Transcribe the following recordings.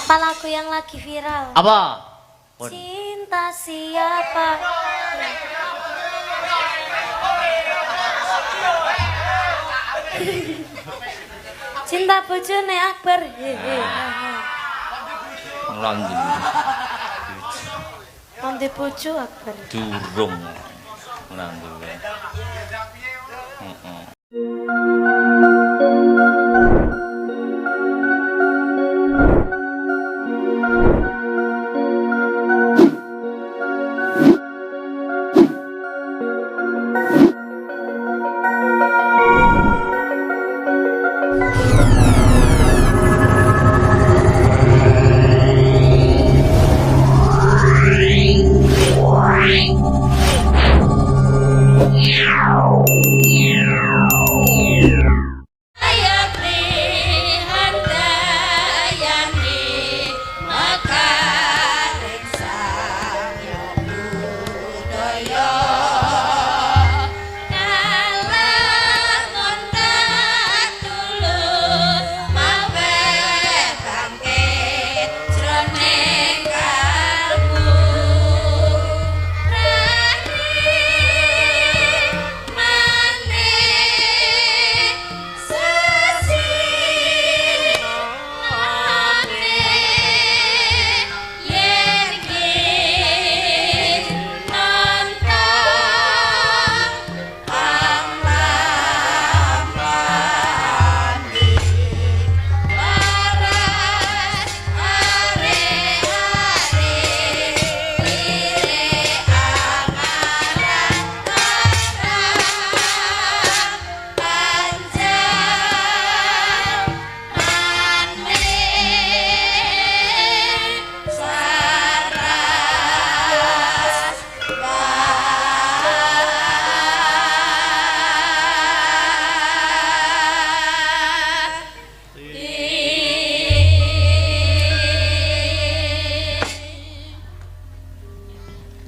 Apa lagu yang lagi viral? Apa? Pun. Cinta siapa? Cinta bojone Akbar. Hehe. Ngendi? Nanti bojo Akbar. Durung. Ora duwe. Heeh.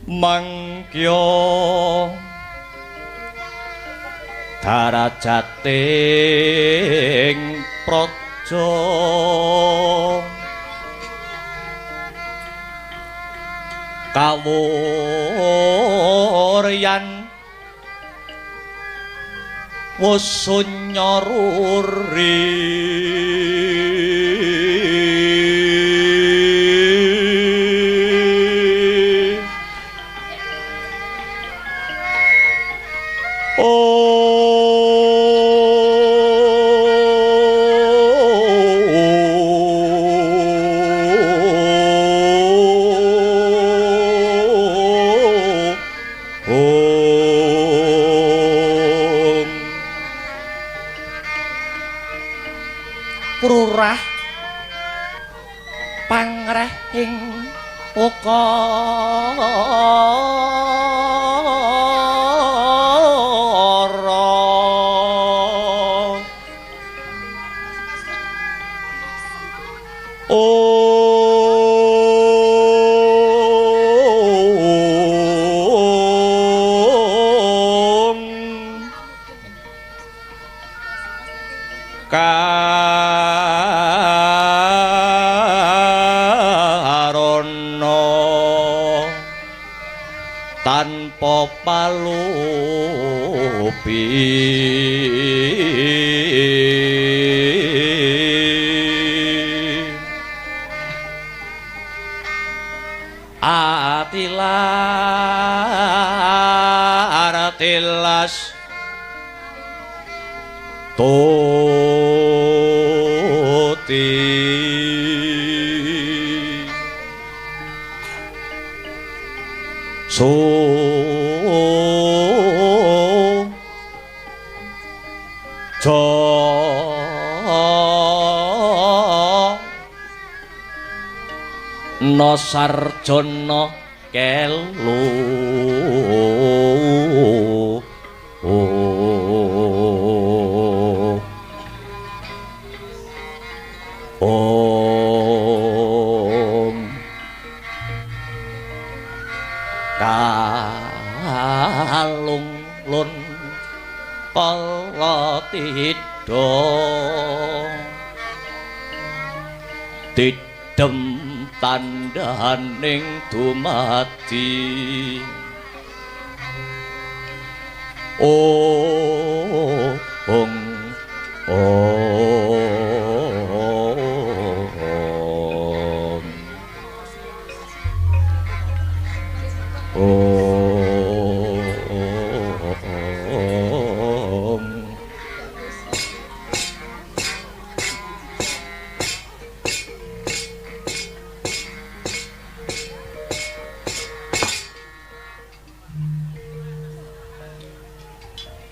Mangkya darajating praja kawuryan wusunya ruri. Krurah pangreh ing ukara Om Karana tanpa palupi atilar tilas tuti so jo no sarjana kelu Om kalung lun kala tidha Adem tandhaning dumadi. Oh, ong, ong. Ong.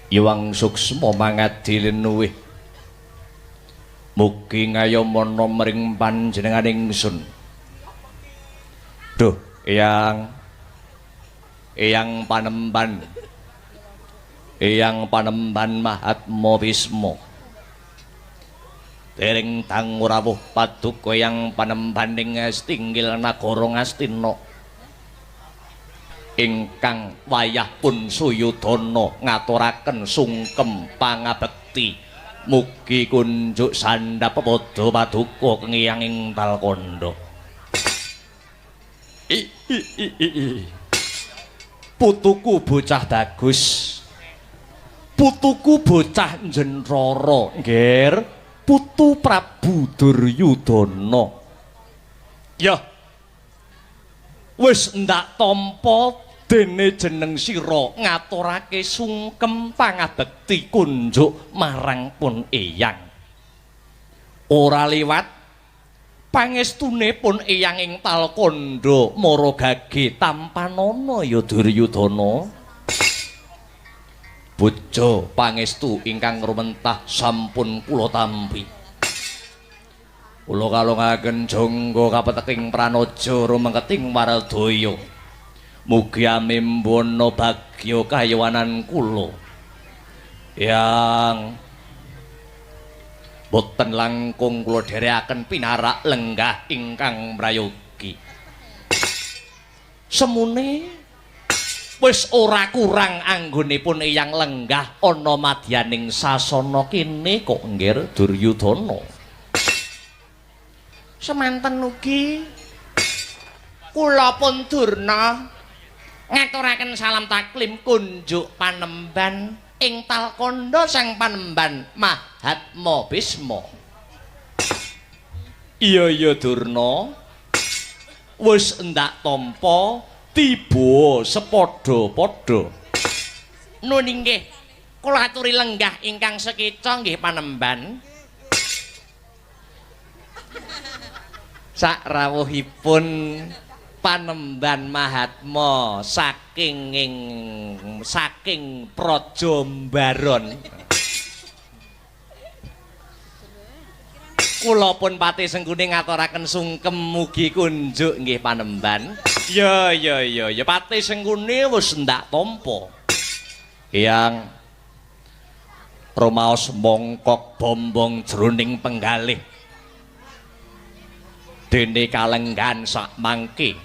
Iwang suksma mangadi linuwih. Mugi ngayomana mring panjenengan ingsun. Duh, Eyang. Eyang Panemban. Eyang Panemban Mahatma Bisma. Dereng dangu rawuh paduka Eyang Panemban ing Astinggil nagara Ngastina. Ingkang wayah pun Suyudana ngaturaken sungkem pangabekti. Mugi kunjuk sandhap pepada paduka keng Eyang ing Talkandha. I, i, i, i, i. Putuku bocah bagus. Putuku bocah Jentara, nggir. Putu Prabu Duryudana. Ya. Wis ndak tampa dene jeneng sira ngaturake sungkem pangabekti kunjuk marang pun Eyang. Ora liwat pangestune pun Eyang ing Talkandha mara gage tampanana ya Duryudana. Bojo pangestu ingkang rumentah sampun kula tampi. Kula kalungaken jangga kapeteking pranaja rumengketing waradaya. Mugi amimbana bagya kayawanan kula. Yang boten langkung kula dherekaken pinarak lenggah ingkang prayogi. Semune wis ora kurang anggonipun Eyang lenggah ana madyaning sasana kene kok nggir Duryudana. Semanten ugi kula pun Durna ngaturaken salam taklim kunjuk Panemban ing Talkandha sang Panemban Mahatma Bisma. Iya iya Durna, wis endak tampa tiba sepadha-padha. Nun inggih, kula aturi lenggah ingkang sekeca nggih Panemban. Sakrawuhipun Panemban Mahatma saking Praja Mbaron. Kula pun pati senggune ngaturaken sungkem mugi kunjuk nggih Panemban. Ya ya ya ya pati senggune wis ndak tampa. Eyang rumaos mongkok bombong jroning penggalih. Dene kalenggan sak mangke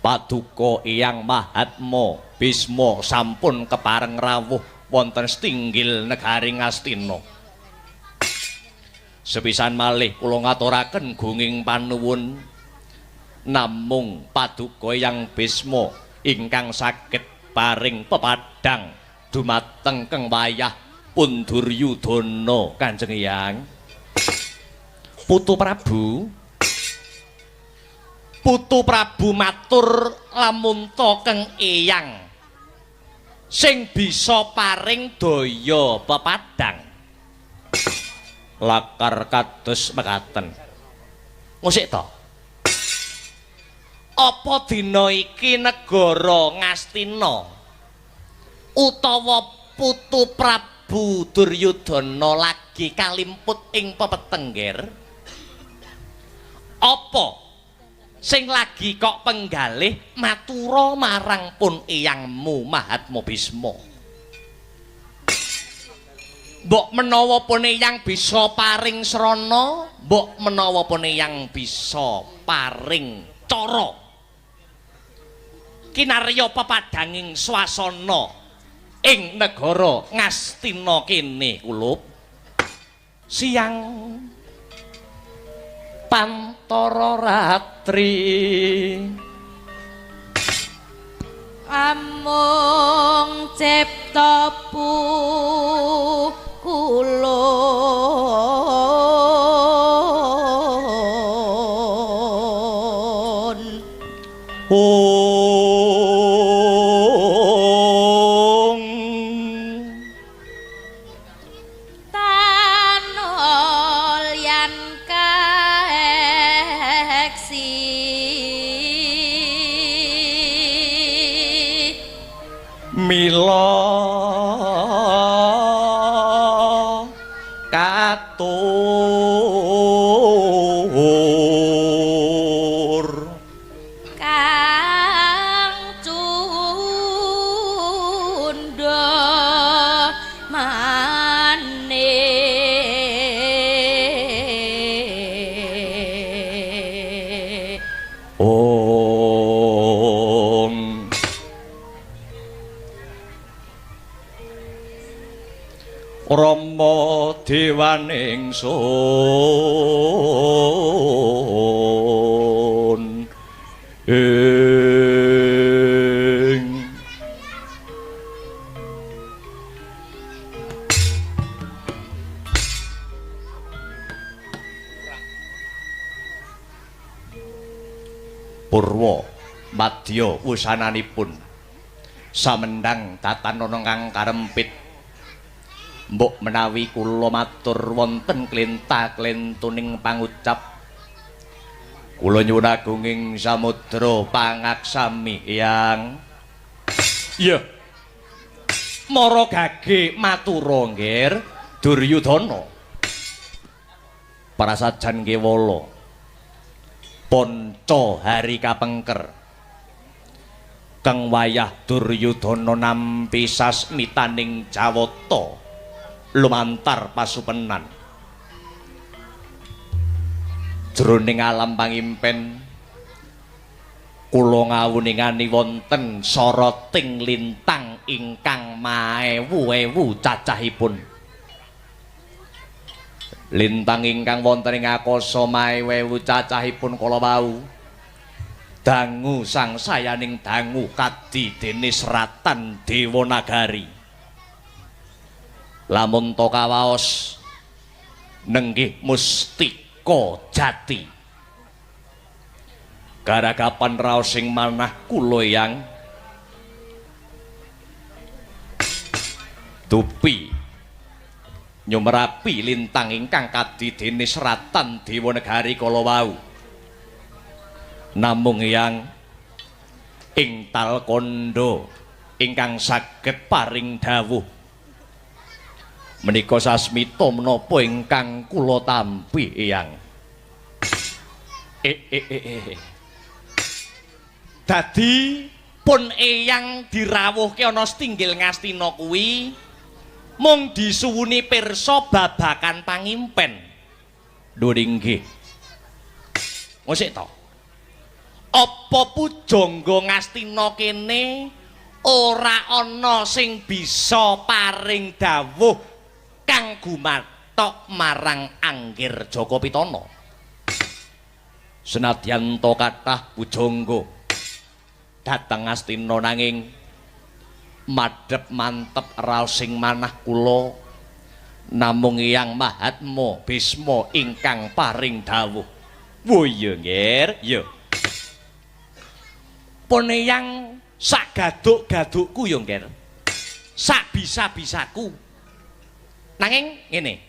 paduka Eyang Mahatma Bisma sampun kepareng rawuh wonten setinggil negari Ngastina. Sepisan malih kula ngaturaken gunging panuwun namung paduka Eyang Bisma ingkang saged paring pepadhang dumateng keng wayah pun Duryudana Kanjeng Eyang. Putu Prabu, Putu Prabu matur lamunta keng Eyang sing bisa paring daya pepadhang. Lakar kados mekaten. Ngusik to? Apa dina iki negara Ngastina utawa Putu Prabu Duryudana lagi kalimput ing pepetengger? Apa sing lagi kok penggalih matura marang pun Eyangmu Mahatma Bisma? Mbok menawa pun Eyang bisa paring srana, mbok menawa pun Eyang bisa paring cara kinarya pepadhanging swasana ing negara Ngastina kene kulup. Siang Pantara Ratri. Amung cipta pukulun. Ong Tanol yan kaeksi mila katur kang cundha manik. Ong Rama dewaning sun ing Purwa madya wusananipun samendhang tatanana kang karempit. Mbok menawi kula matur wonten klenta-klentuning pangucap, kula nyuwun agunging samudra pangaksami Hyang. Iya. Mara gage matura nggir Duryudana. Prasajan kewala panca hari kapengker. Kang wayah Duryudana nampi sasmitaning Jawata lumantar pasupenan. Jroning alam pangimpen kula ngawuningani wonten soroting lintang ingkang maewu-ewu cacahipun. Lintang ingkang wonten ing akasa maewu-ewu cacahipun kala wau dangu sangsayaning dangu kadi dene seratan Dewanagari. Lamun to kawaos nenggih mustika jati. Garagapan raos sing manah kula yang dupi nyumerapi lintang ingkang kadi dene seratan Dewanegari kala wau. Namung yang ing talkandha ingkang saged paring dawuh menika sasmita menapa ingkang kula tampi Eyang. Dadi pun Eyang dirawuhke ana setinggil Ngastina kuwi mung disuwuni pirsa babakan pangimpen. Lho inggih. Ngosik to. Apa pujangga Ngastina kene ora ana sing bisa paring dawuh kang gumathok marang Anggir Jaka Pitana? Senadyan to kathah pujangga dhateng Ngastina nanging madhep mantep raos sing manah kula namung Hyang Mahatma Bisma ingkang paring dawuh. Wo iya nggir, iya. Pun Eyang sak gaduk-gadukku ya nggir. Sak bisa-bisaku. Nanging ngene.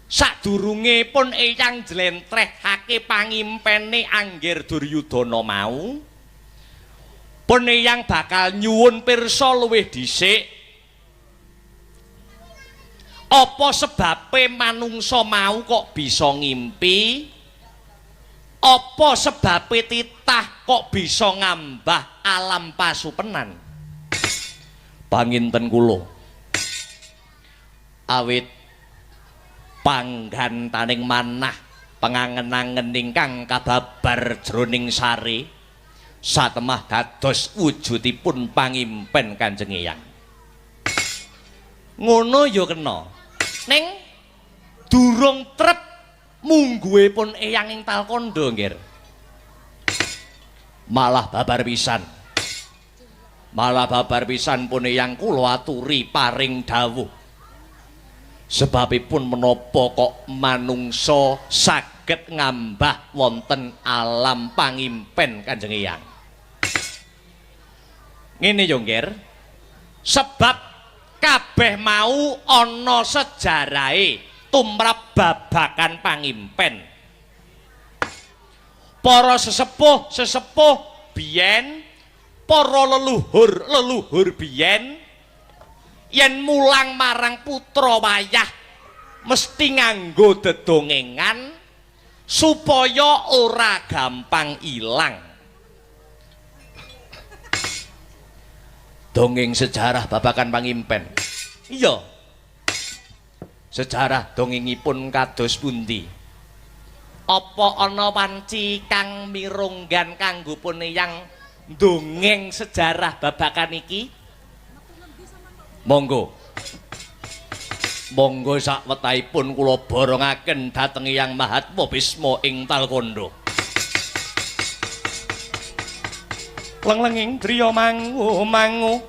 Sadurunge pun Eyang njlentrehake pangimpene Anggir Duryudana mau, pun Eyang bakal nyuwun pirsa luwih dhisik. Apa sebabe manungsa mau kok bisa ngimpi? Apa sebabe titah kok bisa ngambah alam pasupenan? Panginten kula awit panggantaning manah pengangen-angen ingkang kababar jroning sare satemah dados wujudipun pangimpen Kanjeng Eyang. Ngono ya kena. Ning durung trep Mungguhe pun eyang ing Talkandha, Nggir. Malah babar pisan. Malah babar pisan pun eyang kula aturi paring dawuh. Sebabipun menapa kok manungsa saged ngambah wonten alam pangimpen Kanjeng Eyang. Ngene yo, Nggir. Sebab kabeh mau ana sejarahe tumrap babakan pangimpen. Para sesepuh-sesepuh biyen, para leluhur-leluhur biyen yen mulang marang putra wayah mesti nganggo dedongengan supaya ora gampang ilang. Dongeng sejarah babakan pangimpen. Iya. Sejarah dongengipun kados pundi? Apa ana wanci kang mirunggan kanggo pun eyang dongeng sejarah babakan iki? Monggo. Monggo sakwetahipun kula borongaken dhateng Eyang Mahatma Bisma ing Talkandha. Lenglenging driya mangu mangu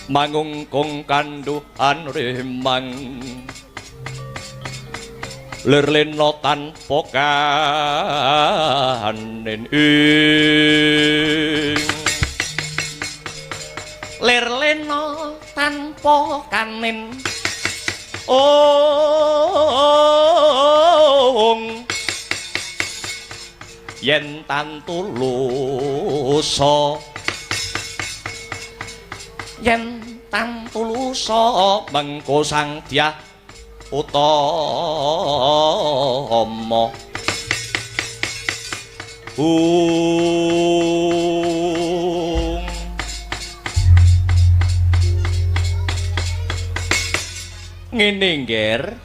mangungkung kandhuhan remang lir lena tanpa kanen ing lir lena tanpa kanen ong yen tantulusa yen tantulusa mengko sang dyah utama ung. Ngene, Ngger.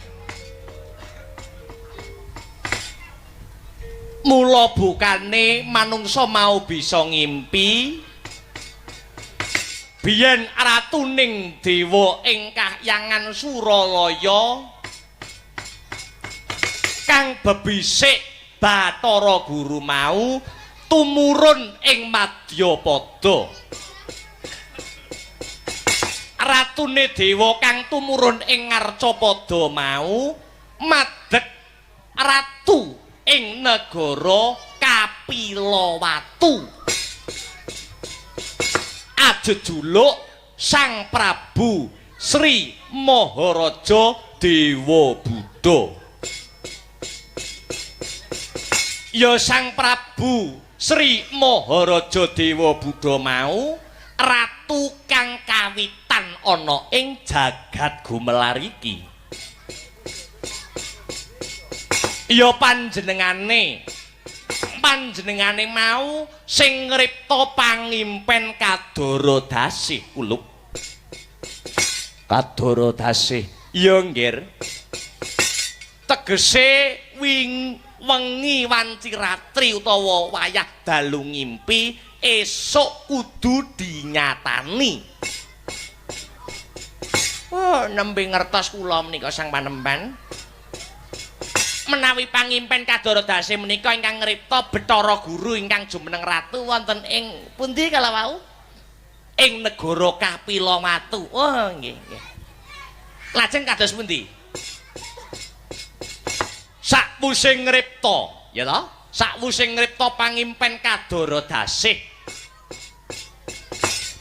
Mula bukane manungsa mau bisa ngimpi biyen ratuning dewa ing kahyangan Suralaya kang bebisik Bathara Guru mau tumurun ing Madyapada. Ratune dewa kang tumurun ing Ngarcapada mau madeg ratu ing negara Kapilawatu. Ajejuluk Sang Prabu Sri Maharaja Dewa Buddha. Ya Sang Prabu Sri Maharaja Dewa Buddha mau ratu kang kawitan ana ing jagat gumelar iki. Ya panjenengane mau sing ngripta pangimpen Kadara Dasih kulup. Kadara Dasih. Ya nggir. Tegese wing wengi wanci ratri utawa wayah dalu ngimpi esuk kudu dinyatani. Oh, nembe ngertos kula menika Sang Panemban. Menawi pangimpen Kadara Dasih menika ingkang ngripta Bathara Guru ingkang jumeneng ratu wonten ing pundi kala wau? Ing negara Kapilawatu. Oh, nggih, nggih. Lajeng kados pundi? Sakwuse ngripta, ya toh? Sakwuse ngripta pangimpen Kadara Dasih,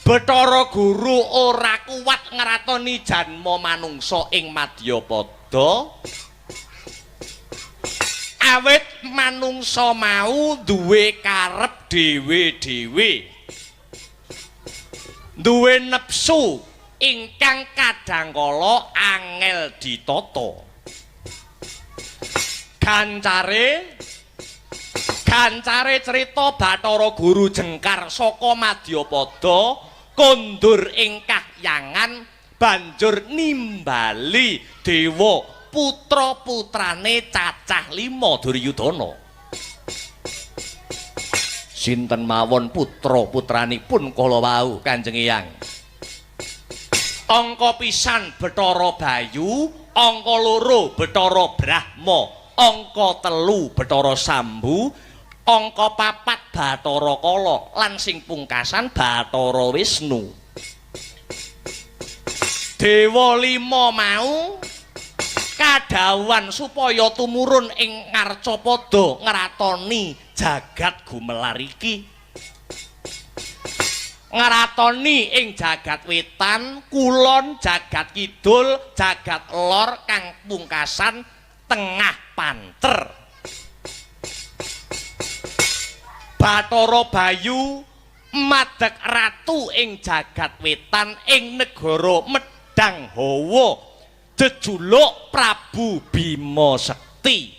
Bathara Guru ora kuat ngratoni janma manungsa ing Madyapada. Awit manungsa mau duwe karep dhewe-dhewe, duwe nepsu ingkang kadhangkala angel ditata. Gancare crita Bathara Guru jengkar saka Madyapada kondur ing kahyangan banjur nimbali dewa putra-putrane cacah 5 Duryudana. Sinten mawon putra-putranipun kala wau Kanjeng Eyang? Angka pisan Bathara Bayu, Angka 2 Bathara Brahma, angka 3 Bathara Sambu, angka 4 Bathara Kala lan sing pungkasan Bathara Wisnu. Dewa lima mau kadhawuhan supaya tumurun ing ngarcapada ngratoni jagat gumelar iki. Ngratoni ing jagat wetan, kulon, jagat kidul, jagat lor kang pungkasan tengah panter. Bathara Bayu madeg ratu ing jagat wetan ing negara Medang Hawa, jejuluk Prabu Bima Sekti.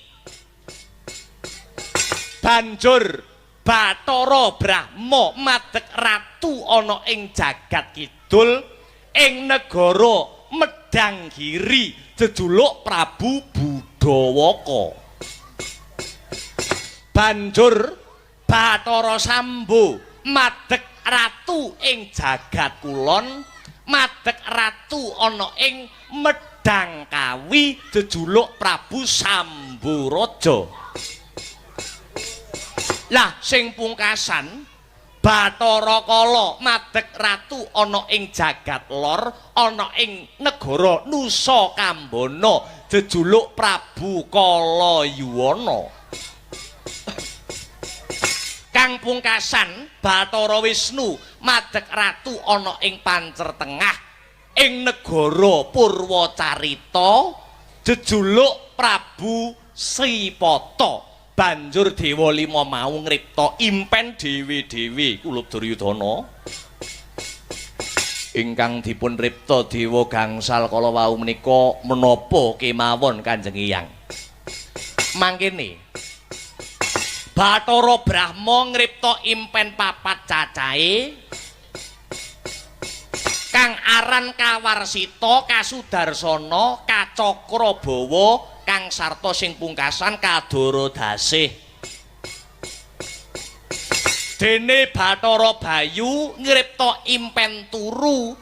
Banjur Bathara Brahma madeg ratu ana ing jagat kidul ing negara Medang Giri, jejuluk Prabu Budawaka. Banjur Bathara Sambu madeg ratu ing jagat kulon, madeg ratu ana ing Medang Kawi, jejuluk Prabu Samburaja. Lah sing pungkasan Bathara Kala madeg ratu ana ing jagat lor, ana ing negara Nusa Kambana, jejuluk Prabu Kalayuwana. Kang pungkasan Bathara Wisnu madeg ratu ana ing pancer tengah ing negara Purwacarita, jejuluk Prabu Sripata. Banjur dewa lima mau ngripta impen dhewe-dhewe kulup Duryudana. Ingkang dipun ripta dewa gangsal kala wau menika menapa kemawon Kanjeng Hyang. Mangkene Bathara Brahma ngripta impen papat cacahe kang aran Kawarsita, Kasudarsana, Kacakrabawa, kang sarta sing pungkasan Kadaradasih. Dene Bathara Bayu ngripta impen turu.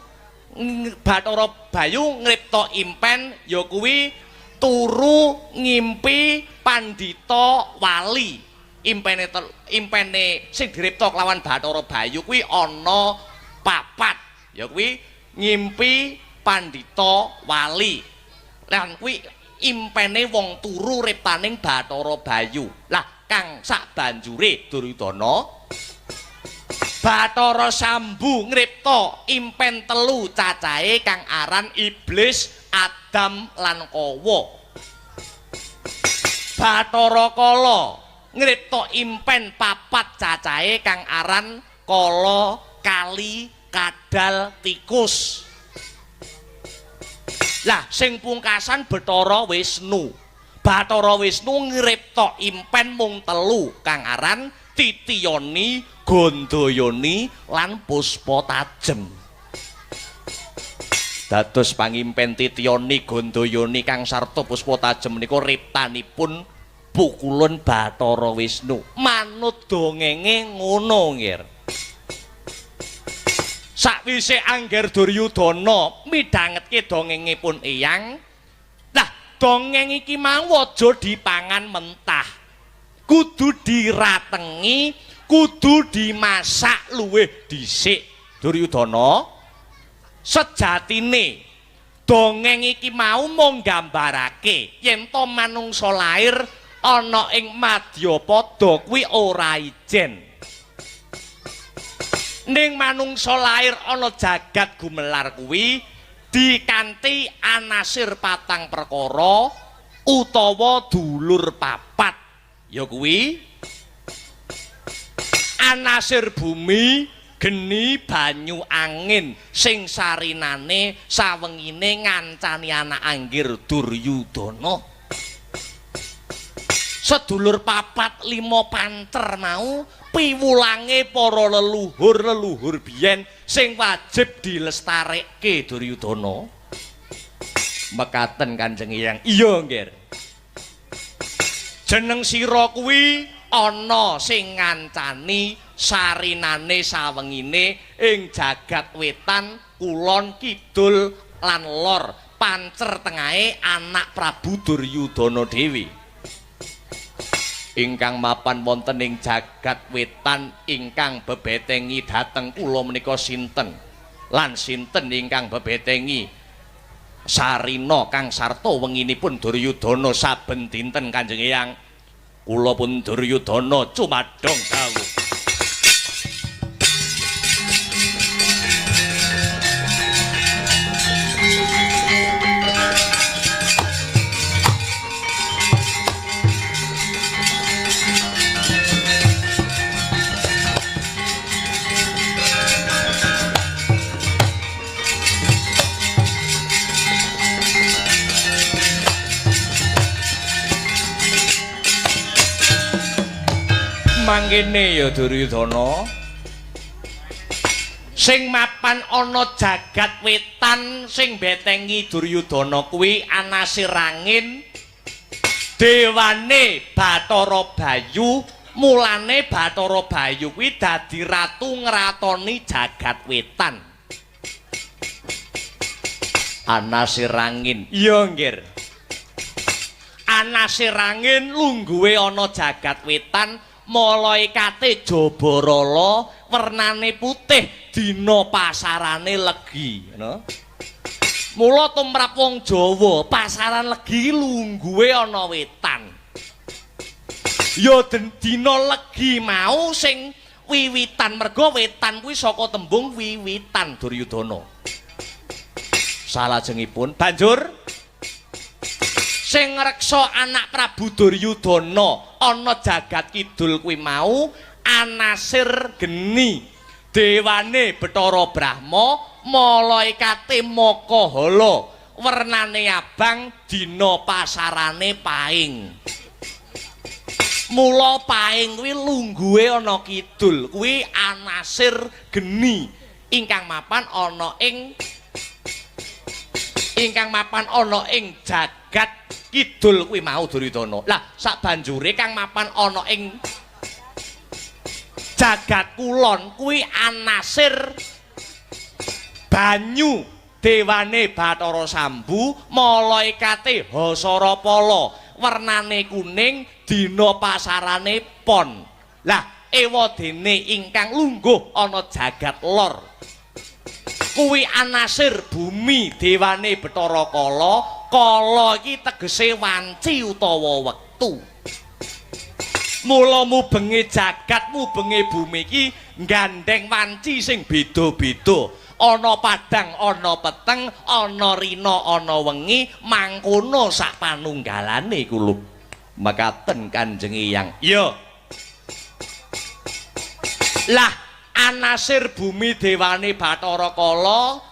Bathara Bayu ngripta impen ya kuwi turu ngimpi pandhita wali. Impene impene sing diripta kelawan Bathara Bayu kuwi ana papat, ya kuwi ngimpi pandhita wali. Lan kuwi impene wong turu riptaning Bathara Bayu. Lah kang sak banjure Duryudana, Bathara Sambu ngripta impen telu cacahe kang aran Iblis, Adam lan Kawa. Bathara Kala ngripta impen papat cacahe kang aran Kala, Kali, Kadal, Tikus. Lah sing pungkasan Bathara Wisnu. Bathara Wisnu ngripta impen mung telu kang aran Titiyoni, Gandayani lan Puspa Tajem. Dados pangimpen Titiyoni, Gandayani kang sarta Puspa Tajem menika riptanipun pukulun Bathara Wisnu. Manut dongenge ngono nggih. Sakwise angger Duryudana midhangetke dongengipun eyang, lah dongeng iki mau aja dipangan mentah. Kudu diratengi, kudu dimasak luwih dhisik. Duryudana, sejatine dongeng iki mau mung nggambarake yen to manungsa lair ana ing madyapada kuwi ora ijen. Ning manungsa lair ana jagat gumelar kuwi dikanthi anasir patang perkara utawa dulur papat, ya kuwi anasir bumi, geni, banyu, angin sing sarinane sawengine ngancani anak anggir Duryudana. Sedulur papat lima pancer mau piwulange para leluhur-leluhur biyen sing wajib dilestarekke Duryudana. Mekaten Kanjeng Hyang. Iya nggih. Jeneng sira kuwi ana sing ngancani sarinane sawengine ing jagat wetan, kulon, kidul lan lor. Pancer tengahe anak Prabu Duryudana dhewe. Ingkang mapan wonten ing jagat wetan ingkang bebetengi dhateng kula menika sinten? Lan sinten ingkang bebetengi Sarina kang sarta wenginipun Duryudana saben dinten Kanjeng Eyang? Kula pun Duryudana cumadong dawuh. Mangkene ya Duryudana, sing mapan ana jagat wetan sing betengi Duryudana kuwi anasir angin dewane Bathara Bayu. Mulane Bathara Bayu kuwi dadi ratu ngratoni jagat wetan. Anasir angin iya nggir, anasir angin lungguhe ana jagat wetan, malaikate Jabarala wernane putih, dina pasarane legi ngono. Mula tumrap wong Jawa pasaran legi lungguhe ana wetan. Ya dina legi mau sing wiwitan, merga wetan kuwi saka tembung wiwitan Duryudana. Salajengipun banjur sing ngreksa anak Prabu Duryudana ana jagat kidul kuwi mau anasir geni dewane Bathara Brahma, malaikate Makahala wernane abang, dina pasarane paing. Mula paing kuwi lungguhe ana kidul kuwi anasir geni ingkang mapan ana ing jagat kidul kuwi mau Duryudana. Lah sabanjure kang mapan ana ing jagat kulon kuwi anasir banyu dewane Bathara Sambu, malaikate Hasarapala wernane kuning, dina pasarane pon. Lah ewadene ingkang lungguh ana jagat lor kuwi anasir bumi dewane Bathara Kala. Kala iki tegese wanci utawa wektu. Mula mubenge jagat mubenge bumi iki nggandheng wanci sing beda-beda. Ana padhang, ana peteng, ana rina, ana wengi, mangkono sak panunggalane kulup. Mekaten Kanjeng Eyang. Iya. Lah anasir bumi dewane Bathara Kala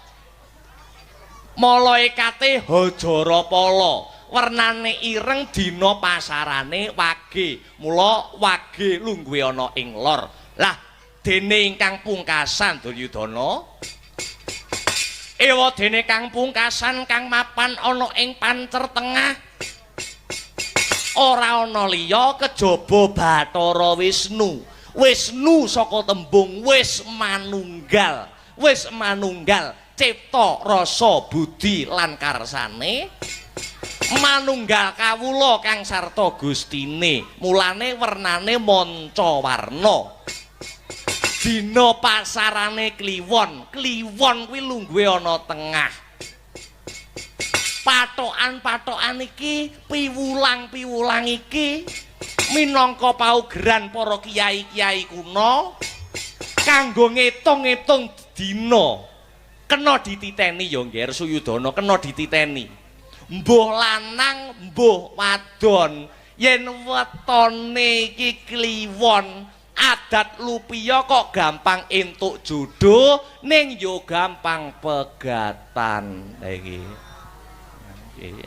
malaikate Hajarapala wernane ireng, dina pasarane wage. Mula wage lungguhe ana ing lor. Lah dene ingkang pungkasan Duryudana, ewadene kang pungkasan kang mapan ana ing pancer tengah ora ana liya kejaba Bathara Wisnu. Wisnu saka tembung wis manunggal, wis manunggal cipta rasa budi lan karsane, manunggal kawula kang sarta gustine. Mulane wernane manca warna. Dina pasarane kliwon, kliwon kuwi lungguhe ana tengah. Patokan-patokan iki, piwulang-piwulang iki minangka paugeran para kiai-kiai kuno kanggo ngitung-ngitung dina. Kena dititeni ya Ngger Suyudana, kena dititeni. Mbuh lanang, mbuh wadon, yen wetone iki kliwon, adat lupiya kok gampang entuk jodoh, ning yo gampang pegatan. Lha iki. Iki,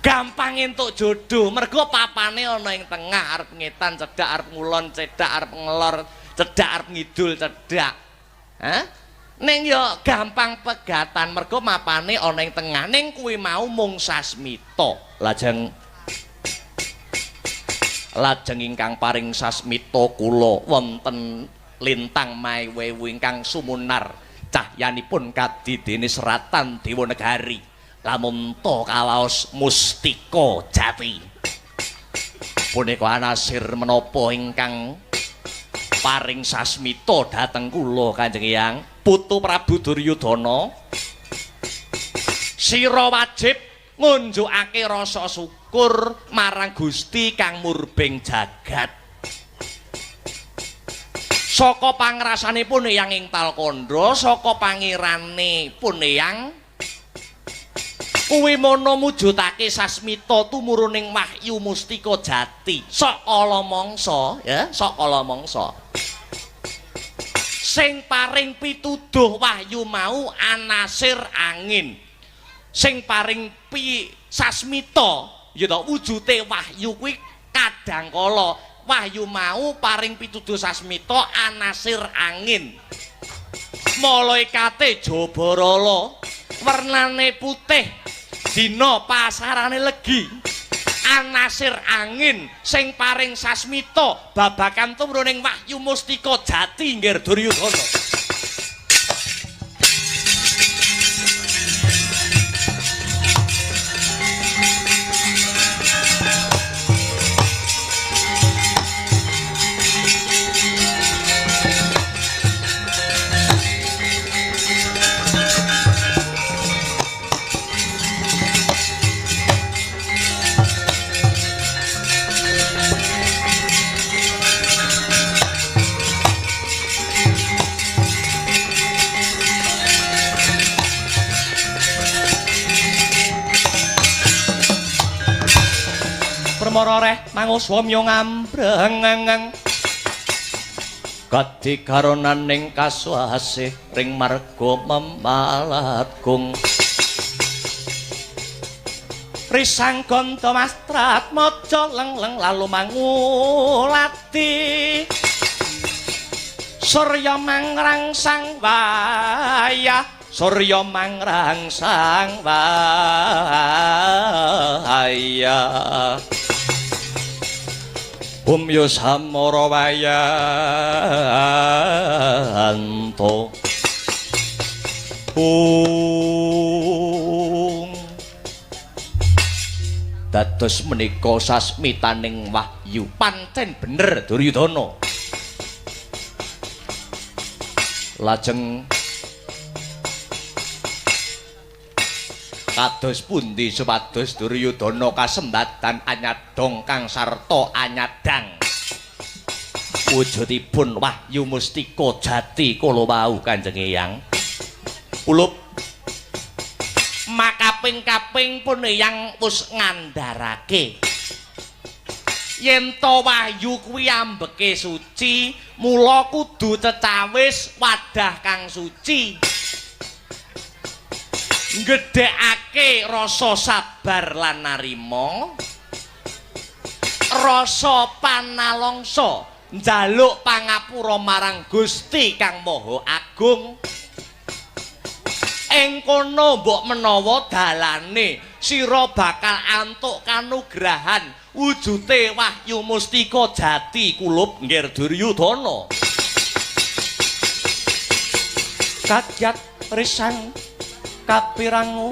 gampang entuk jodoh mergo papane ana ing tengah, arep ngetan cedhak, arep ngulon cedhak, arep ngelor cedhak, arep ngidul cedhak. Hah? Ning yo gampang pegatan mergo mapane ana ing tengah. Ning kuwi mau mung sasmita. Lajeng ingkang paring sasmita kula wonten lintang maewu ingkang sumunar Cahyanipun kadidene seratan Dewa Negari. Lamun to kawaos mustika jati. Punika anasir menapa ingkang paring sasmita dhateng kula Kanjeng Hyang Putu Prabu Duryudana. Sira wajib ngunjukake rasa syukur marang Gusti kang murbeng jagat. Saka pangrasanipun Eyang ing Talkandha, saka pangirane pun Eyang kuwi mono mujudake sasmita tumuruning wahyu mustika jati. Sok kala mangsa, ya, sok kala mangsa. Sing paring pituduh wahyu mau anasir angin. Sing paring sasmita ya to wujute wahyu kuwi kadangkala wahyu mau paring pituduh sasmita anasir angin. Malaikate Jabarala wernane putih, dina pasarane legi. Anasir angin sing paring sasmita babagan tumuruning wahyu mustika jati nggir Duryudana. Permara reh manguswamya ngambreng kadigaronaning kasuasih ring marga memalat gung risang ganda mastrat maja lengleng lalu mangulati surya mangrangsang wayah surya mangrangsang wayah Umyo samara wayanto ung dados menika sasmitaning wahyu pancen bener Duryudana. Lajeng kados pundi supados Duryudana kasembatan anyadong kang sarta anyadang wujudipun wahyu mustika jati kala wau Kanjeng Eyang. Ulup makaping-kaping pun Eyang wis ngandharake yen to wahyu kuwi ambeke suci, mula kudu cecawis wadah kang suci. Nggedhekake rasa sabar lan narima, rasa panalongsa njaluk pangapura marang Gusti Kang Maha Agung. Ing kono mbok menawa dalane sira bakal antuk kanugrahan wujute wahyu mustika jati kulup nggir Duryudana. Kadyat risang kapirangu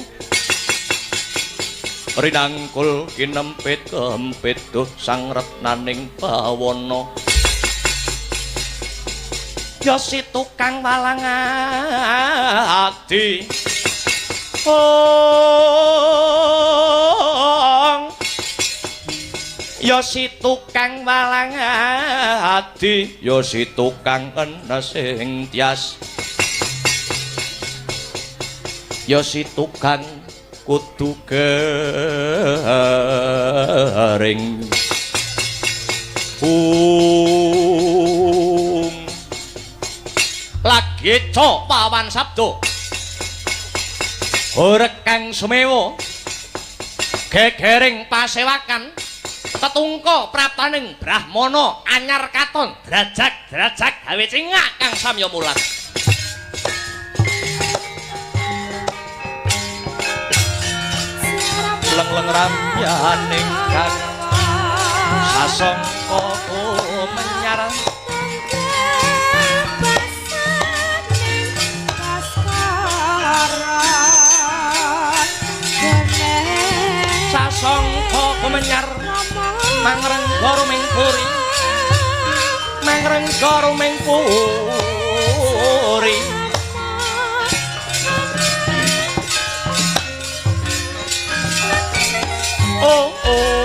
rinangkul kinempit kempit duh sang retnaning bawana ya si tukang walang adi ong ya si tukang walang adi ya si tukang enes ing tias ya si tukang kudu gering lagi cok pawan sabdo horeg kang sumewa gegering pasewakan tetungka praptaning brahmana anyar katon drajak-drajak gawe cingak kang samya mulat. Leng-leng ramyaning kang sasongko menyarang Sangka gumenyar mangrengga ruming puri, mangrengga ruming puri. Oh oh.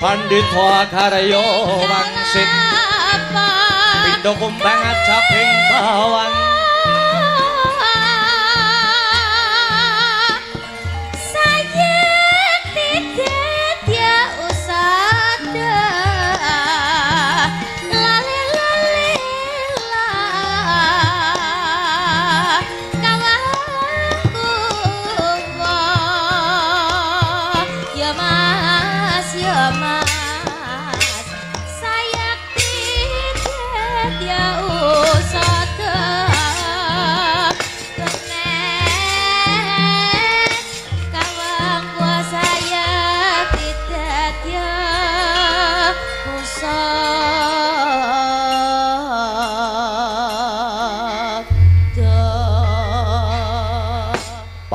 Pandhita Karya wangsit pindha kumbang ajabing bawang.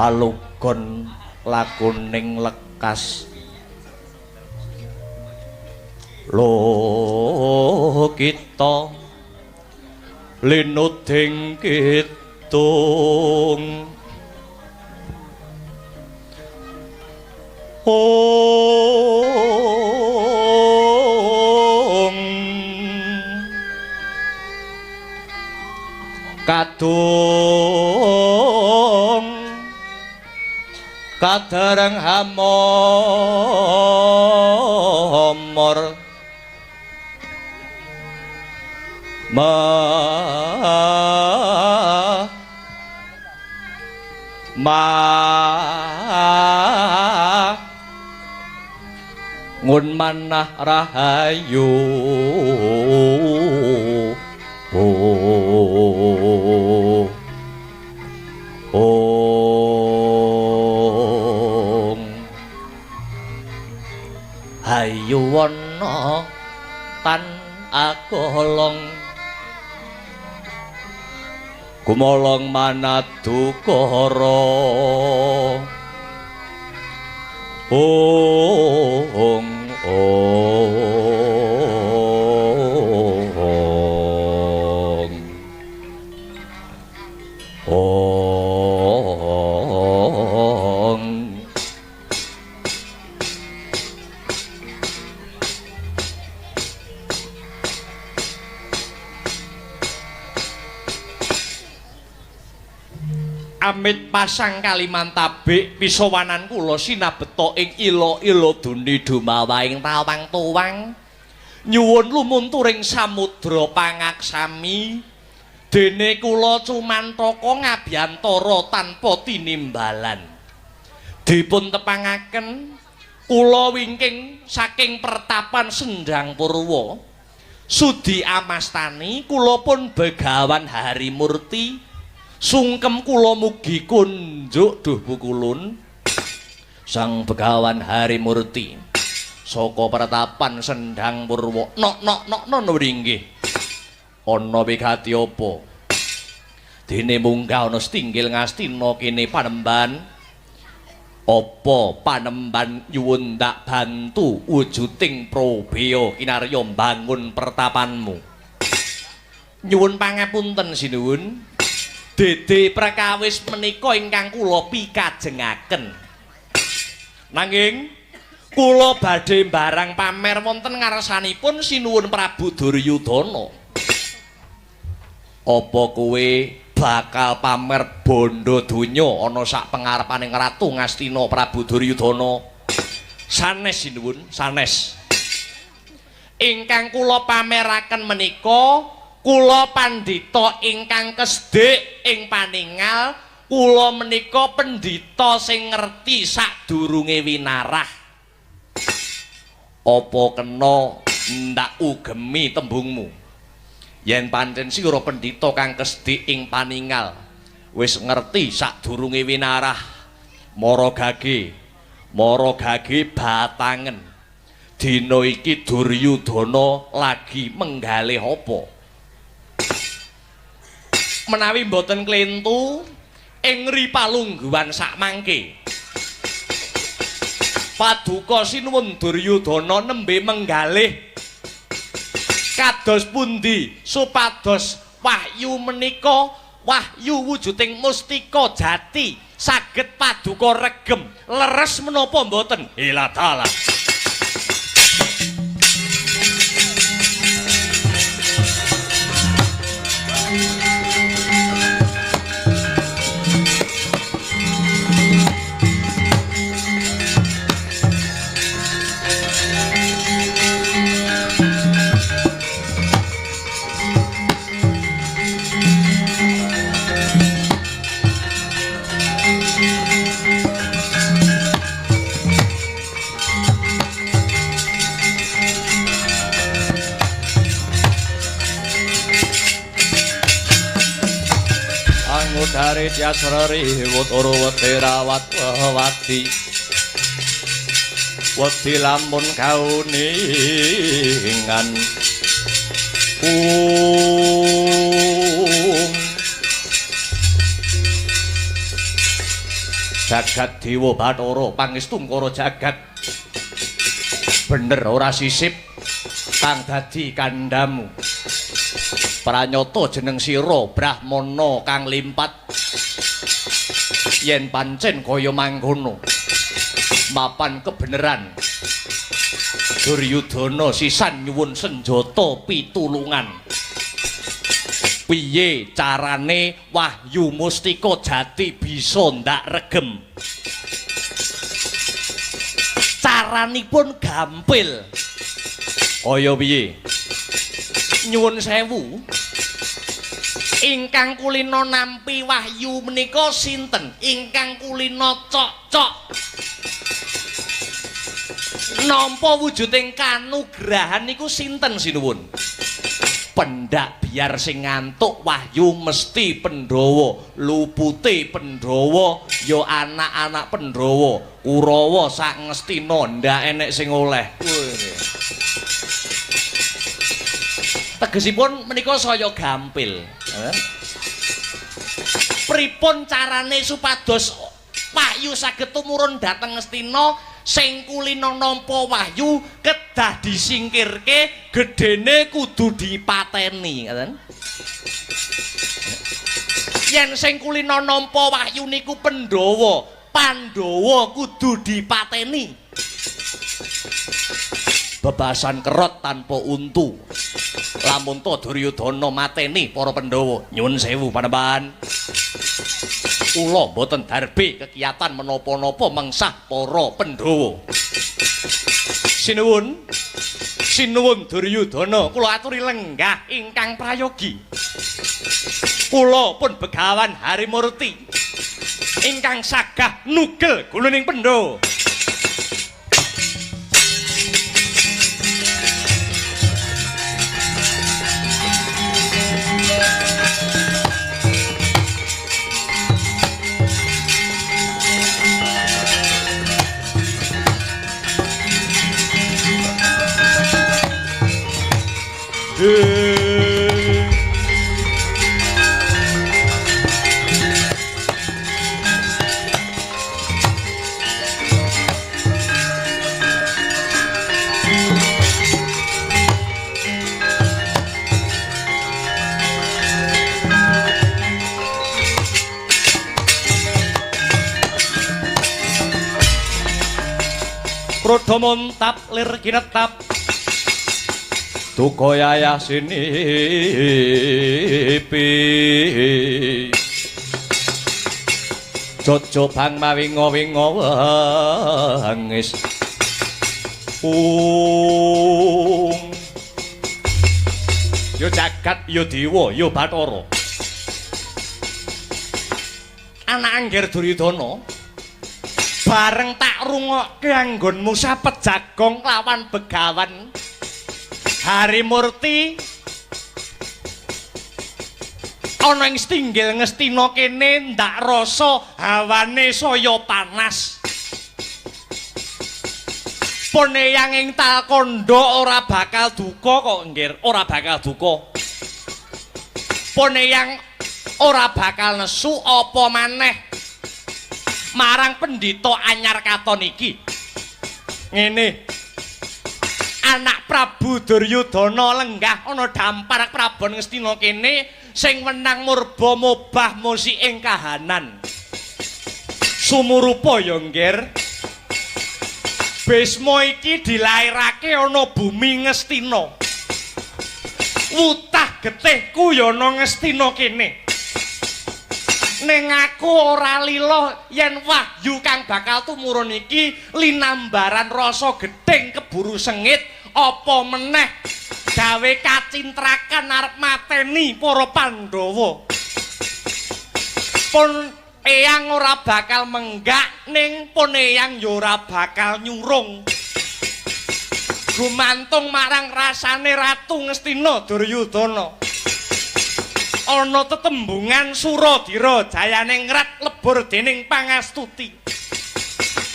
Palugon lakuning lekas lo kita linuding kidung. Ong kadung kadareng hamor ma ma ngun manah rahayu. Ong hayu wana tan agolong gumolong manadukara. Ong ong ong. Amit pasang Kalimantabik pisowanan kula sinabeta ing ila-ila duni dumawaing tawang-tuwang nyuwun lumunturing samudra pangaksami dene kula cumantaka ngabiyantara tanpa tinimbalan. Dipun tepangaken Kula wingking saking pertapan Sendang Purwa sudi amastani kula pun Begawan Harimurti sungkem kula mugi kunjuk duh pukulun Sang Begawan Harimurti saka pertapan Sendang Purwa. Nok nok nok nok inggih ana wigati apa dene munggah ana setinggil Ngastina kene panemban? Apa panemban nyuwun tak bantu wujuding probeya kinarya mbangun pertapanmu? Nyuwun pangapunten sinuwun, dede prekawis menika ingkang kula pikajengaken. Nanging kula badhe mbarang pamer wonten ngarsanipun sinuwun Prabu Duryudana. Apa kowe bakal pamer bondo donya ana sak pengarepaning Ratu Ngastina Prabu Duryudana? Sanes sinuwun, sanes. Ingkang kula pameraken menika kula pandhita ingkang kesdik ing paningal, kula menika pendhita sing ngerti sadurunge winarah. Apa kena ndak ugemi tembungmu? Yen pancen sira pendhita kang kesdik ing paningal wis ngerti sadurunge winarah, mara gage batangen dina iki Duryudana lagi menggalih apa? Menawi mboten klentu ing ri palungguhan sakmangke paduka sinuwun Duryudana nembe menggalih kados pundi supados wahyu menika wahyu wujuding mustika jati saged paduka regem leres menapa mboten? Ilatala. Angudari tiasreri wuturu wetirawat wati wedi lamun kauningan jagat dewa bathara pangestungkara jagat bener ora sisip kang dadi kandhamu. Pranyata jeneng sira Brahmana kang limpat yen pancen kaya mangkono mapan kebeneran Duryudana sisan nyuwun senjata pitulungan. Piye carane wahyu mustika jati bisa ndak regem? Caranipun gampil. Kaya piye? Nyuwun sewu, ingkang kulina nampi wahyu menika sinten? Ingkang kulina cok-cok nampa wujuding kanugrahan niku sinten sinuwun? Pendak biar sing ngantuk wahyu mesti Pandhawa, lupute Pandhawa ya anak-anak Pandhawa, Kurawa sak Ngastina ndak enek sing oleh. Tegesipun menika saya gampil. Pripun carane supados wahyu saged tumurun dhateng Ngastina? Sing kulina nampa wahyu kedah disingkirke, gedene kudu dipateni, ngoten. Yen sing kulina nampa wahyu niku Pandhawa, Pandhawa kudu dipateni. Bebasan kerot tanpa untu. Lamun to Duryudana mateni para Pandhawa, nyuwun sewu panembahan. Kula mboten darbe kegiatan menapa-napa mengsah para Pandhawa. Sinuwun, sinuwun Duryudana, kula aturi lenggah ingkang prayogi. Kula pun Begawan Harimurti ingkang sagah nugel guluning Pandhawa. Roda montap lir kinetap duka yayah sinipi jojo bang mawinga-winga wangis ung yo jagat yo dewa yo bathara anak Angger Duryudana bareng tak rungokke anggonmu sapet jagong lawan begawan Harimurti ana ing stinggil Ngastina kene ndak rasa hawane saya panas. Pun eyang ing Talkandha ora bakal duka kok nggir, ora bakal duka. Pun eyang ora bakal nesu apa maneh marang pendhita anyar katon iki. Ngene. Anak Prabu Duryudana lenggah ana dampar Prabon Ngastina kene sing wenang murba mobah musi ing kahanan. Sumurupa ya nggir. Bisma iki dilairake ana bumi Ngastina. Wutah getihku ya ana Ngastina kene. Ning aku ora lila yen wahyu kang bakal tumurun iki linambaran rasa gething keburu sengit apa meneh gawe kacintrakan arep mateni para Pandhawa. Pun eyang ora bakal menggak ning pun eyang ya ora bakal nyurung. Gumantung marang rasane Ratu Ngastina Duryudana. Ana tetembungan Suradira jayane ngrat lebur dening pangastuti.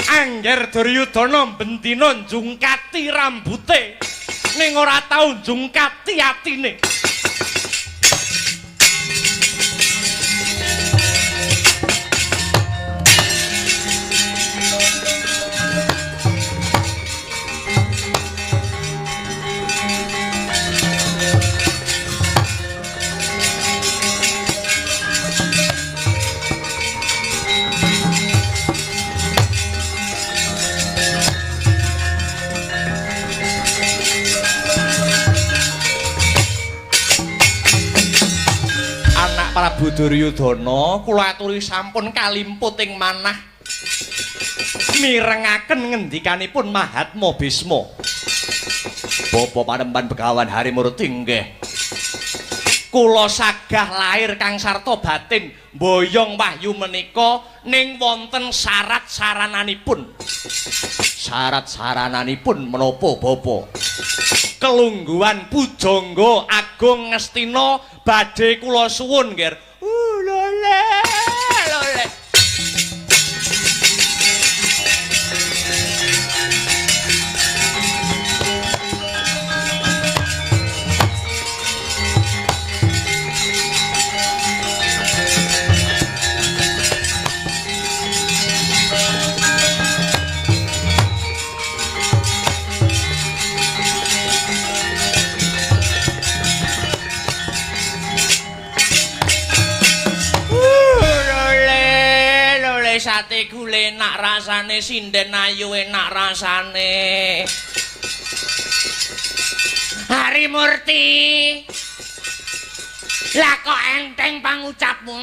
Angger Duryudana bendina njungkati rambute ning ora tau njungkati atine. Prabu Duryudana kula aturi sampun kalimput ing manah mirengaken ngendikanipun Mahatma Bisma. Bapa panemban Begawan Harimurti nggih. Kula sagah lair kang sarta batin mboyong wahyu menika ning wonten syarat sarananipun. Syarat sarananipun menapa bapa? Kelungguhan pujangga agung Ngastina badhe kula suwun nggih. Lole lole. Sate gule enak rasane, sinden ayu enak rasane. Harimurti, lah kok enteng pangucapmu?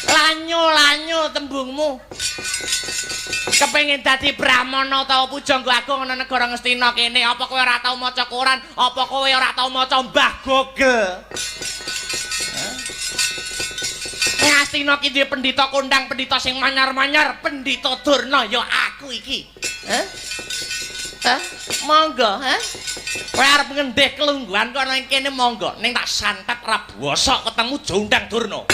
Lanyo-lanyo tembungmu. Kepengin dadi brahmana utawa pujangga agung ana negara Ngastina kene, apa kowe ora tau maca koran? Apa kowe ora tau maca Mbah Google? Ngastina ki duwe pendhita kondang, pendhita sing manyar-manyar, pendhita Durna ya aku iki. Hah? Hah? Monggo, hah? Kowe arep ngendih kelungguhan kono ing kene monggo, ning tak santet ra bosok ketemu jondang Durna.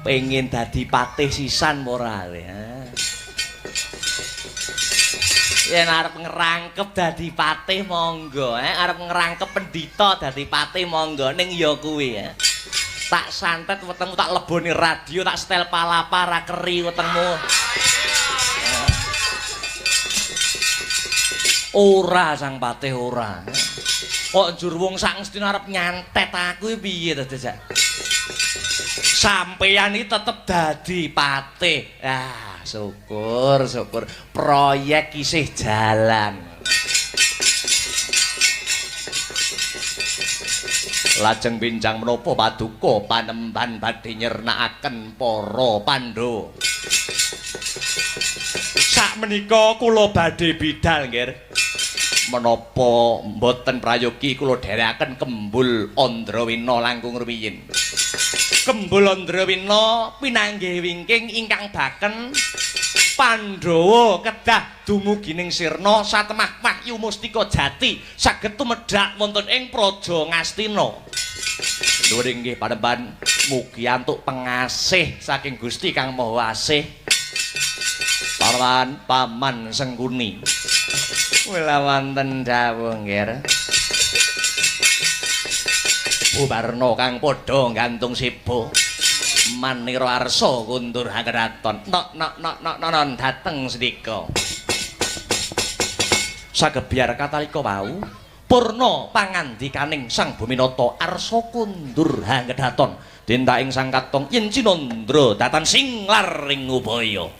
Pengen dadi patih sisan ora kowe? Yen arep ngrangkep dadi patih monggo, arep ngrangkep pendhita dadi patih monggo, ning ya kuwi. Tak santet wetengmu, tak leboni radio, tak setel palapa ra keri wetengmu. Ora sang patih ora. Kok njur wong sak ngestina arep nyantet aku iki piye to, Jajak? Sampeyan iki tetep dadi patih. Ah, syukur, syukur. Proyek isih jalan. Lajeng binjang menapa paduka panemban badhe nyernakaken para Pandhawa. Sakmenika kula badhe bidal, nggih. Menapa mboten prayogi kula dherekaken Kembul Andrawina langkung rumiyin. Kembul Andrawina pinanggih wingking ingkang baken Pandhawa kedah dumugi ning sirna satemah wahyu mustika jati saged tumedhak wonten ing Praja Ngastina. Nuwun inggih panemban, mugi antuk pengasih saking Gusti Kang Maha Asih. Paman Paman Sengkuni. Mila wonten dawuh nggih. Bubarna kang padha gantung sibo. Manira arsa kundur hakraton. Nok nok nok nok non dateng sendika. Sagebyar katalika wau purna pangandikaning Sang Buminata arsa kundur hangkedaton. Dinta ing sang katong yen cinandra datan singlar ing ubaya.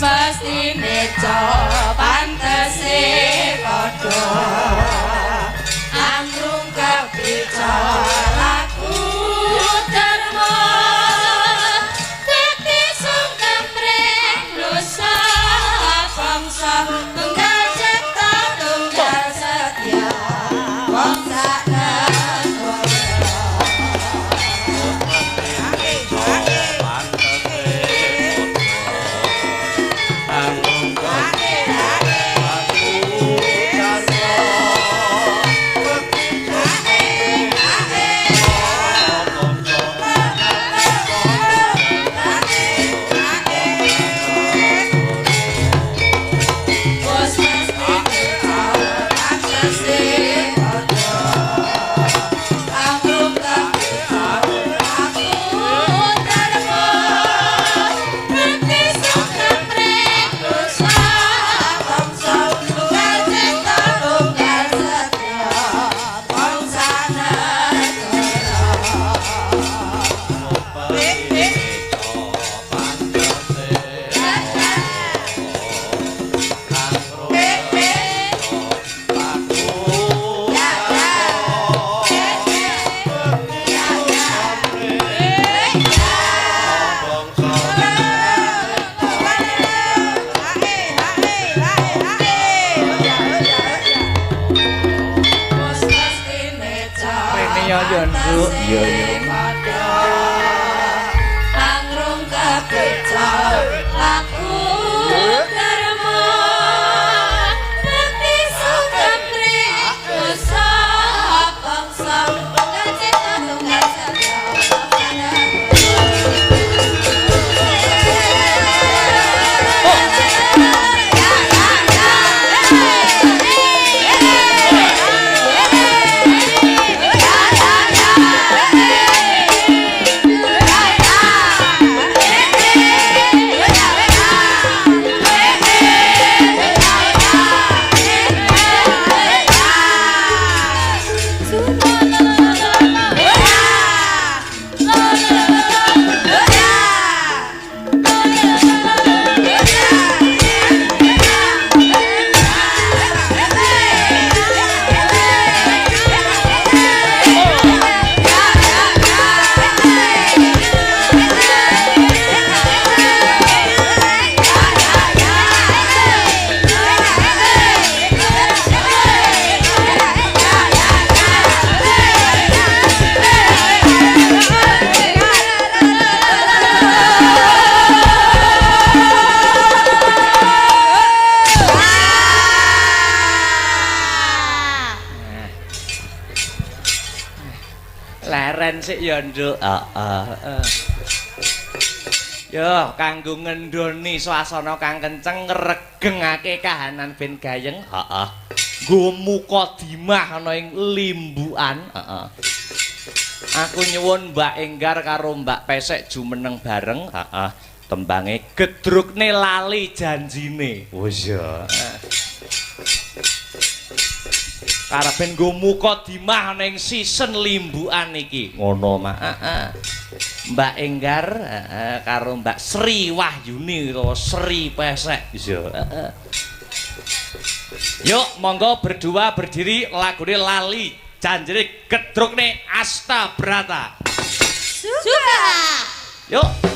Mestine pantese padha anggrung kepica laku dharma bekti sungkem ring nusa bangsa tunggal cipta tunggal setya wong sak Iya iya. Angrung kepeca laku dharma bekti sungkem ring nusa bangsa tunggal cipta tunggal setya. Leren sik ya, Nduk. Heeh. Yo, kanggo ngendoni swasana kang kenceng ngregengake kahanan ben gayeng. Heeh. Nggo mukadimah ana ing limbukan. Heeh. Aku nyuwun Mbak Enggar karo Mbak Pesek jumeneng bareng. Heeh. Tembange gedrukne lali janjine. Oh iya. Karepen nggo mukadimah ana ing season limbukan iki. Ngono mah. Heeh. Mbak Enggar karo Mbak Sri Wahyuni utawa Sri Pesek. Iya. Heeh. Yuk monggo berdua berdiri lagune lali janjine gedrukne Asta Brata. Suka. Yuk.